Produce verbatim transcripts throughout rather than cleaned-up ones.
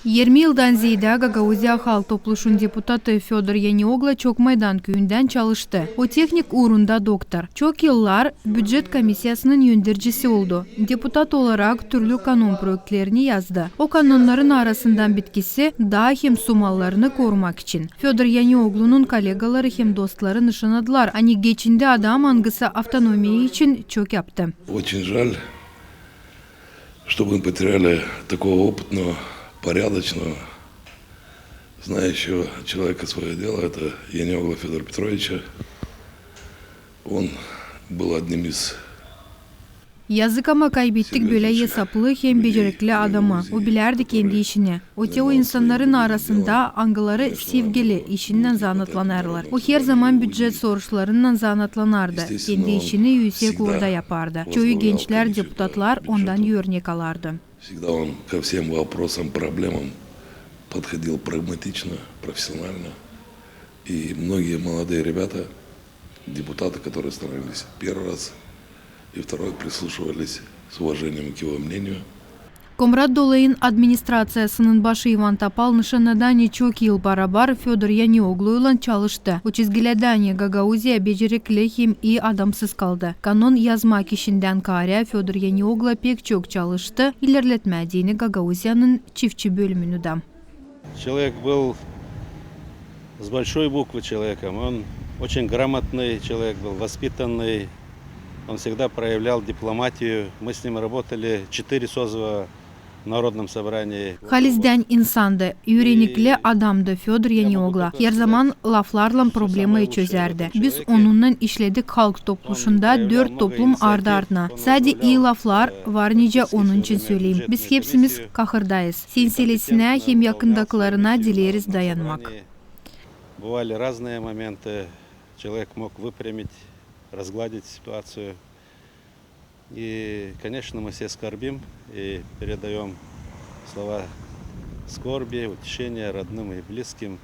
Yirmi yıldan zeedä Gagauziya Halk Topluşun deputatı Födor Yanioglo Çokmaydan küüyündän çalıştı. O tehnik uurunda doktor. Çok yıllar bücet komissiyasının öndercisi oldu. Deputat olarak türlü kanon proektlerini yazdı. O kanonnarın arasından bitkisi daa hem sumallarını korumak için. Födor Yanioglonun kollegaları hem dostları nışannadılar, ani geçindi adam, angısı avtonomiya için çok yaptı. Очень жаль, что мы потеряли такого опытного, порядочного, знающего человека своё дело, это Яниогло Фёдора Петровича. Он был одним из Yazık, ama kaybettik bölä esaplı hem becerikli adamı. O bilärdi kendi işini. Öte o insannarın arasında, angıları sevgili işinnän zanaatlanêrlar. O herzaman bücet soruşlarınnan zanaatlanardı. Kendi işini üüsek uurda yapardı. Çoyu gençlär, deputatlar ondan örnek alardı. Всегда он ко всем вопросам, проблемам подходил прагматично, профессионально. И многие молодые ребята, депутаты, которые становились первый раз и второй, прислушивались с уважением к его мнению. Komrat Dolayın administraţiyasının başı İvan Topal nışannadı, ani çok yıl barabar Födor Yaniogluylan çalıştı. O çizgiledä, ani Gagauziya becerikli hem ii adamsız kaldı. Kanon yazmak işindän kaarä Födor Yanioglo pek çok çalıştı ilerletmää deyni Gagauziyanın çiftçi bölümünü dä. Человек был с большой буквы человеком. Он очень грамотный человек был, воспитанный. Он всегда проявлял дипломатию. Мы с ним работали четыре созыва в Народном собрании. Halizdän insandı, üürenikli adamdı Födor Yanioglo. Herzaman laflarlan problemayı çözärdi. Biz onunnan işledik Halk Topluşunda dört toplum ardı-ardına. Sade ii laflar var nicä, onun için söleyim. Biz hepsimiz kahırdayız. Sän selesinä hem yakındakılarına dileeriz dayanmak. Бывали разные моменты. Человек мог выпрямить, разгладить ситуацию. И, конечно, мы все скорбим и передаём слова скорби, утешения родным и близким.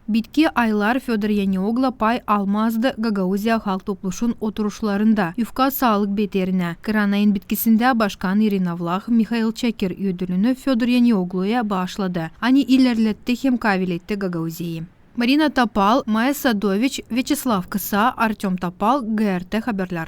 Bitki aylar Födor Yanioglo pay almazdı Gagauziya Halk Topluşun oturuşlarında, yufka saalık beterinä. Kıranayın bitkisindä başkan İrina Vlah Mihail Çakir ödülünü Födor Yaniogloya baaşladı, ani ilerletti hem kaaviletti Gagauziyayı. Marina Topal, Maya Sadoviç, Vyaçeslav Kısa, Artöm Topal, GRT Haberlär.